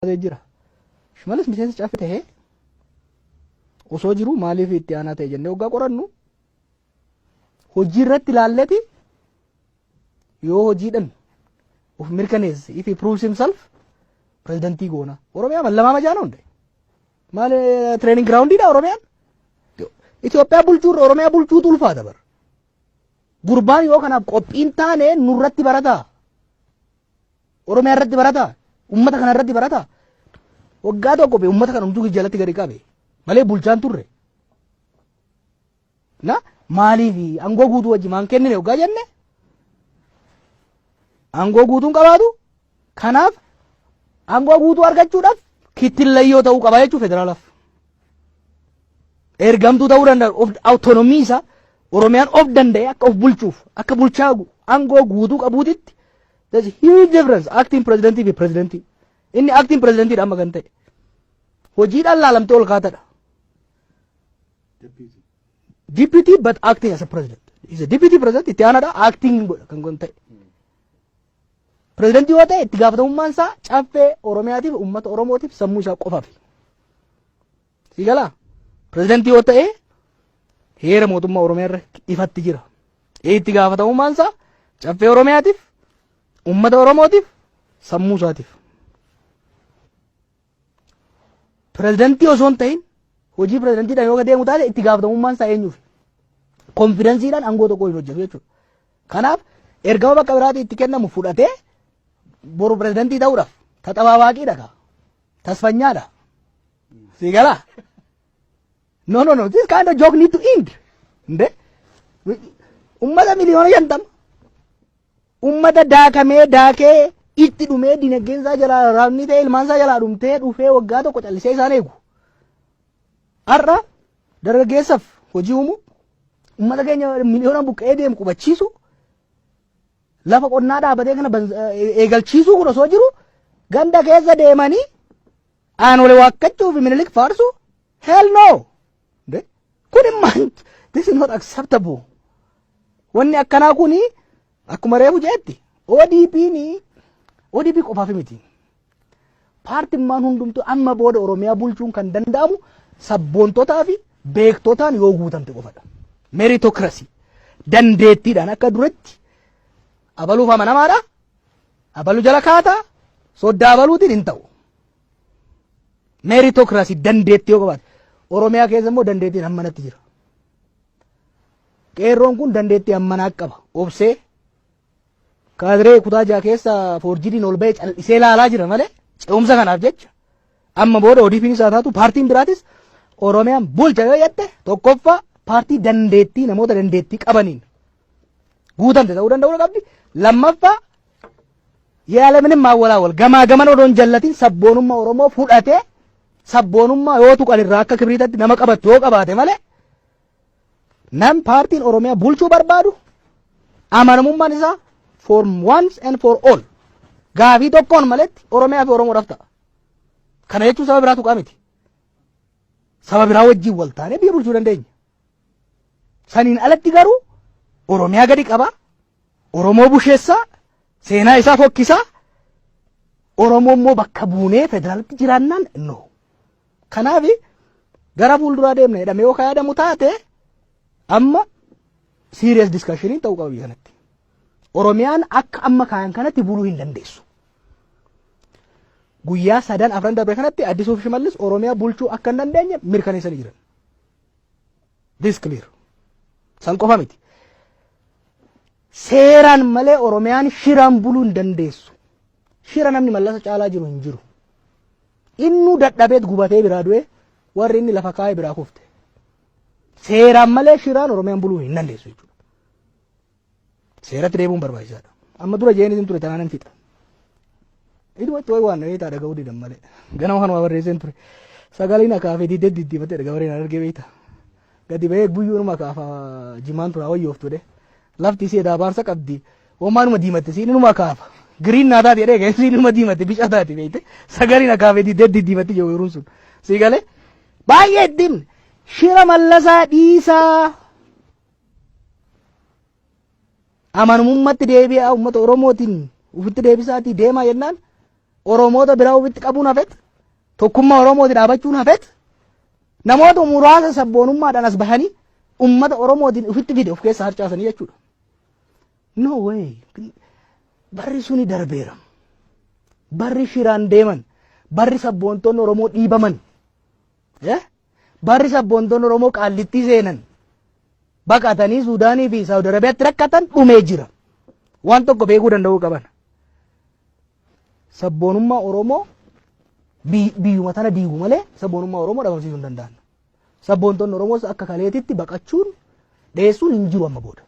Kaasee jira. Shimallis miseensa caffee tahee osoo jiruu maaliif itti aanaa ta'e jennee hoggaa qorannu hojii irratti ilaalleti yoo hojiidhan of mirkaneesse, if he proves himself, pirezidantii goona. Oromiyaa mallamaa majaana hunde. Maal training groundiidha Oromiyaan? Itoophiyaa bulchuurra Oromiyaa bulchuutu ulfaata bara. Gurbaan yoo kanaaf qophiin taane nurratti barataa. Oromiyaa irratti barataa? Uummata kana irratti barataa? Waggaa tokko be uummata kana hunduu jalatti gadi qabe malee bulchaan turre. Na maaliif aangoo guutuu wajji maan kennine waggaa jenne aangoo guutuun qabaatu, kanaaf aangoo guutuu argachuudhaaf kittillayyoo ta'uu qaba jechuu federaalaaf. Ergamtuu ta'uu danda'a of autonomii isaa Oromiyaan of danda'e akka of bulchuuf akka bulchaa aangoo guutuu qabuutitti. There's a huge difference acting presidentii fi presidentii. Inni acting presidentiidha amma kan ta'e. Hojiidhaan laalamtee ol kaatadha. Deputy but acting as a president. He's a deputy president, itti aanaadha, acting godha kan kun ta'e. Presidentii yoo ta'e itti gaafatamummaan isaa caffee Oromiyaatiif, uummata Oromootiif, sammuu isaa qofaaf. Si galaa? Presidentii yoo ta'e heera mootummaa Oromiyaa irra ifatti jira. Itti gaafatamummaan isaa caffee Oromiyaatiif, uummata Oromootiif, sammuu isaatiif. Pirezidantii osoo hin ta'in hojii pirezidantiidhaan yoo deemu taate itti gaafatamummaan isaa eenyuuf? Konfidensiidhaan aangoo tokko hin hojjetu jechuudha. Kanaaf ergama bakka biraatii itti kennamu fudhatee boru pirezidantii ta'uudhaaf taxabaabaaqiidha kaa. Tasfanyaadha. Si galaa? No, no, no. This kind of joke need to end. Nde? Ummata miliyoona 50. Ummata daakamee daakee itti dhumee dinagdeen isaa jalaa raabni ta'e, ilmaan isaa jalaa dhumtee dhufee waggaa tokko callisee isaan eegu. Har'a dargaggeessaaf hojii uumuu, ummata keenya miliyoona buqqa'ee deemu qubachiisu, lafa qonnaa dhaabatee kana eegalchiisuu kun osoo jiru ganda keessa deemanii aanolee waakkachuu fi Minilik faarsu, hell no. Kun immaan this is not acceptable. Wanni akkanaa kuni akkuma reefu jeetti ODP'n ODP qofaaf miti. Paartimmaan hundumtuu amma booda Oromiyaa bulchuun kan danda'amu sabboontotaa fi beektotaan yoo guutamte qofadha. Meritocracy. Dandeettiidhaan akka duratti abaluuf amanamaadha. Abalu jala kaataa soddaa abaluutiin hin ta'u. Meritocracy, dandeettii yoo qabaate. Oromiyaa keessa immoo dandeettiin hammanatti jira. Qeerroon kun dandeettii hammanaa qaba. Obsee kaadiree kutaa jaha keessa foorjidiin ol ba'ee cal'isee ilaalaa jira malee ce'umsa kanaaf jecha amma booda ODP'n isaa taatu paartiin biraatis Oromiyaan bulcha yoo jette tokkoffaa paartii dandeettii namoota dandeettii qabaniin guutamte ta'uu danda'uu qabdi. Lammaffaa ያለምንም ማወላወል gamaa gaman odoo hin jallatin sabboonummaa Oromoo fudhatee sabboonummaa yoo tuqan irraa akka kibriitatti nama qabattu yoo qabaate malee nam paartiin Oromiyaa bulchuu barbaadu amanamummaan isaa for once and for all gaafii tokkoon maletti Oromiyaa fi Oromoodhaaf ta'a. Kana jechuun saba biraa tuqaa miti. Saba biraa wajjin wal taanee biyya bulchuu dandeenya. Saniin alatti garuu Oromiyaa gadi qaba. Oromoo busheessaa, seenaa isaa fokkisaa, Oromoo immoo bakka buunee federaalitti jiraannaan no. Kanaaf gara fuulduraa deemna jedhamee yoo yaadamu taate amma serious discussion ta'uu qaba biyya kanatti. Oromiyaan akka amma kaayan kanatti buluu hin dandeessu. Guyyaa sadan afran darbe kanatti Addisuu fi Shimallis Oromiyaa bulchuu akka hin dandeenye mirkaneessanii jiran. This clear. San qofa miti. Seeraan malee Oromiyaan shiraan buluu hin dandeessu. Shira namni Mallasa caalaa jiru hin jiru. Innuu dadhabeet gubatee biraa du'e, warri inni lafa kaa'ee biraa kufte. Seeraan malee shiraan Oromiyaan buluu hin dandeessu jechuudha. Seeratti deebi'uun barbaachisaadha. Amma dura jeen isin ture tanaan hin fixa. Iduma itti wayi waan namee dhaga'uu didan malee. Ganama kanuma barreesseen ture. Sagaleen akaafee diddee diddiifatee gabareen argee beekta. Gadi ba'ee guyyuunuma akaafa jimaan tura wayyooftu dhe. Lafti isii edaa qabdi. Homaanuma diimatte siin inuma akaafa. Giriin naa taate jedhee siin inuma diimatte bica taate beekte. Sagaleen akaafee diddee diddiifatti jiru yeroon sun. Sii galee baay'ee itti himne. Shira Mallasaa dhiisaa. Amanamummaatti deebi'aa, uummata Oromootiin ofitti deebisaatii deemaa jennaan Oromoota biraa ofitti qabuun hafet, tokkummaa Oromooti dhaabachuun hafet, namoota muraasa sabboonummaadhaan as bahanii ummata Oromootiin ofitti fide of keessa harcaasanii jechuudha. No way. Barri suni darbeera. Barri shiraan deeman, barri sabboontonni Oromoo dhiibaman, barri sabboontonni Oromoo Qaallittii seenan, baqatanii Suudaanii fi Saawud Arabiyaatti rakkatan dhumee jira. Waan tokko beekuu danda'uu qaban. Sabboonummaa Oromoo biyyuma tana diigu malee sabboonummaa Oromoo dhabamsiisuu hin danda'an. Sabboontonni Oromoos akka kaleetitti baqachuun dheessuun hin jiru amma booda.